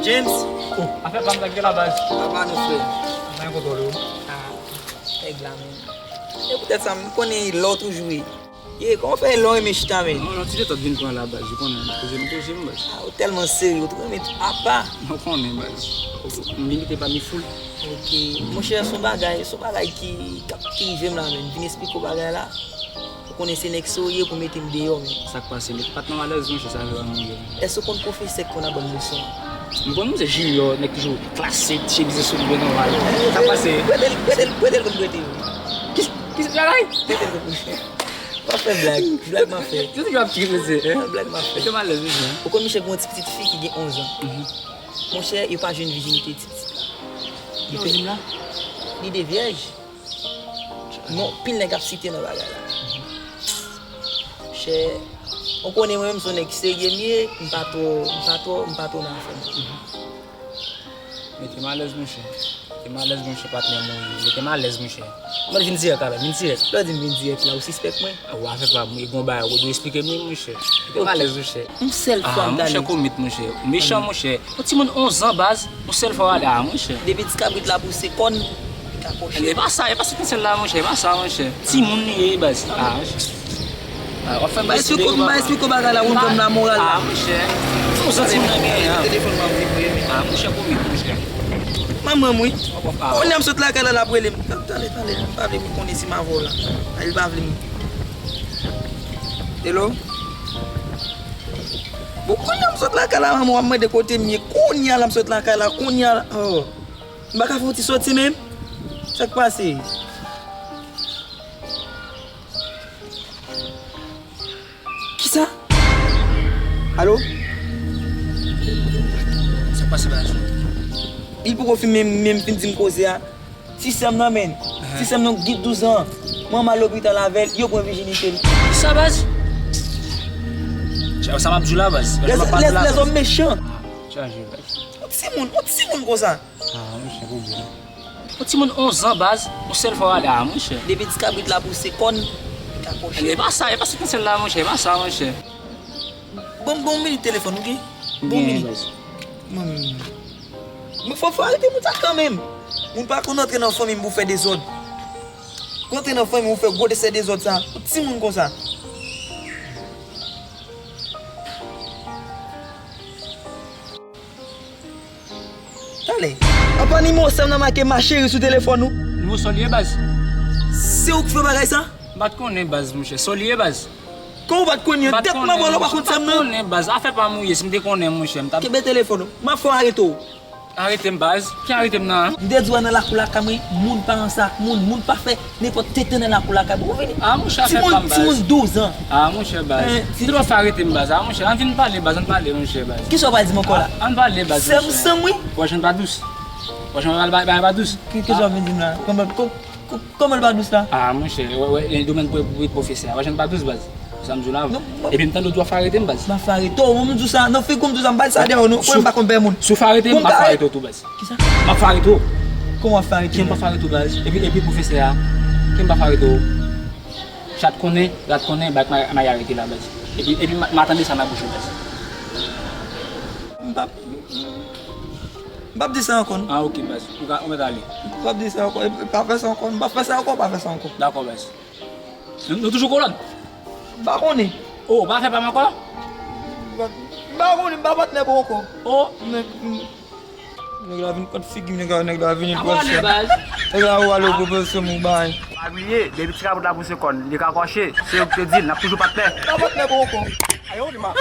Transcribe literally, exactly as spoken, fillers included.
James! Oh, afè pa m sa k gen la baz. Apa nou frè? Mwen kontwole w. Ah, nèg la menm. E poutèt sa, m konnen lè w toujou ye. Ye, kòman w fè lè w renmen chita menm? Yon ti detòt vin pran la baz, ou konnen, koze m koze m baz. Ah, ou tèlman serye, ou twò renmen apa. Ou konnen baz. M limite pa mi foul. Ok, monchè, se yon bagay, se yon bagay ki, k ap, ki rive m la menm. Vin esplike w bagay la. Ou konnen se nèg serye pou mete m deyò menm. Sa k pase? Met pa t nan malèz non, chè, sa vle pa moun gen. Èske w konn pwofesè k konn ap ban m leson an? M konn misye Junior, nèg toujou klasik, chemiz sou bwen nòmal. Sa k pase? Prete l, prete l, prete l pou m prete yo. Ki, ki bagay? Prete l pou m prete. M ap fè blag, blag m ap fè. Se toujou ap kri mesye, hein? Blag m ap fè. Mesye malèz mesye. Ou konn misye gen yon ti pitit fi ki gen onz an. Mhm. Monchè, yo pa jwenn vijinite ti pitit la. Li pe- Li de vyèj. Non, pil nèg ap site nan bagay la. Chè, ou konnen mwen menm se yon nèg serye m ye, m pa twò, m pa twò, m pa twò nan afè m. Mete m alèz monchè. Mete m alèz monchè patnè m ou ye. Mete m alèz monchè. Mwen vin dirèk avè m, vin dirèk. Lè w di m vin dirèk la, ou sispèk mwen? Ou afè pa m, e gon bagay ou dwe esplike m wi monchè. Mete m alèz monchè. Yon sèl fwa m t ale. Monchè komèt monchè. Mechan monchè. Yon timoun onz an baz. Yon sèl fwa w ale a monchè. Depi ti kabrit la pouse kòn, li ka kòche. E pa sa, e pa sa ki sèl la monchè, e pa sa monchè. Timoun li ye baz. Ah monchè. Ah, w ap fè m ba esplike w bagay la, ou fè m la moral. Ah monchè. Onz an timoun nan genyen an. Telefòn m ap vibre wi. Ah monchè, komik monchè. Manman m wi. Kounye a m sot lakay la, l ap rele m. Tande, tande, li pa vle m konnen si m avè w la. Li pa vle m. Hello? Bon, kounye a m sot lakay la, manman w ap mande kote m ye. Kounye a la m sot lakay la, kounye a la. Oh. M pa ka fè yon ti soti menm? Sa k pase? Kisa? Alo? Sa k pase baz? Li poko fin menm, menm fin di m koze a. Ti sè m nan menm. Ti sè m nan gen douz an. Manman al lopital avè l, yo pran vijinite l. Sa baz? Sa m ap di w la baz. Lèzòm mechan. Chaje baz. Yon timoun, yon timoun konsa. Ah, monchè, pwoblèm. Yon timoun onz an baz, yon sèl fwa w ale a monchè. Depi ti kabrit la pouse kòn, li ka kòche. E pa sa, e pa sa ki sèl la monchè, e pa sa monchè. Bon, bon minit telefòn, ok? Bon minit. Bon minit. Men fò, fò arete moun sa kanmenm. Moun pa konn antre nan fanmi m pou fè dezòd. Pou antre nan fanmi m pou fè gwo desè dezòd sa. Yon timoun konsa. Talè. Apa nimewo sa m nan make ma chérie sou telefòn ou? Nimewo sa w li ye baz? Se ou k fè bagay sa? M pa t konnen baz monchè. Sa w li ye baz? Kòman w pa t konnen? Tèt manman w la w pa konn sa m nan? M pa t konnen baz. Afè pa m ou ye, si m te konnen monchè m t ap. Kenbe telefòn ou. M ap fè w arete w. Arete m baz. Ki arete m nan? M te di w a nan lakou lakay mwen, moun pa ranse ak moun, moun pa fè nenpòt tenten nan lakou lakay mwen. Ou vini. Ah monchè, afè pa m baz. Timoun, timoun douz an. Ah monchè baz. Ou te dwe fè arete m baz. Ah monchè, ann vin pale baz, ann pale monchè baz. Kisa w pral di m ankò la? Ann pale baz monchè. Sè m, sè m wi. Ou wè jan l pa dous. Ou wè jan l pa dous. Kisa w vin di m la? Kòman, kò- Kò-, kòman l pa dous la? Ah monchè, wè, wè, e domèn pou, pou, pwofesè a. Wè jan l pa dous baz. Sa m di w la. Epi m tande w di w ap fè arete m baz. M ap fè arete w, mwen m di w sa, nan figi w m di w sa, m pa di sa deyò non. Ou wè m pa konn pè moun. Si w fè arete m, m ap fè arete w tou baz. Kisa? M ap fè arete w. Kòman w ap fè arete m? Ki m p ap fè arete w baz? Epi, epi pwofesè a, ki m p ap fè arete w. Chat konnen, rat konnen, bat may, may arete la baz. Epi, epi m a, m a tande sa nan bouch ou baz. M p ap, m p ap di sa ankò non. Ah ok baz. Ou ka, ou mèt ale. M p ap di sa ankò. E, e, pa fè sa ankò. M p ap fè sa ankò, pa fè sa ankò. Dakò baz. Nou, nou toujou kolòn? M pa konnen. Oh, ou pa fè pa m ankò? M pa, m pa konnen, m pa patnè pou ankò. Oh. Nèg, nèg la vin kot figi m, nèg la, nèg la vin. Nèg la ou ale gwo pwofesè m ou bay. Pa bliye, depi ti kabrit la pouse kòn, li ka kòche. Se ou ki te di l, n ap toujou patnè. M pa patnè pou ankò. Ayo, di ma.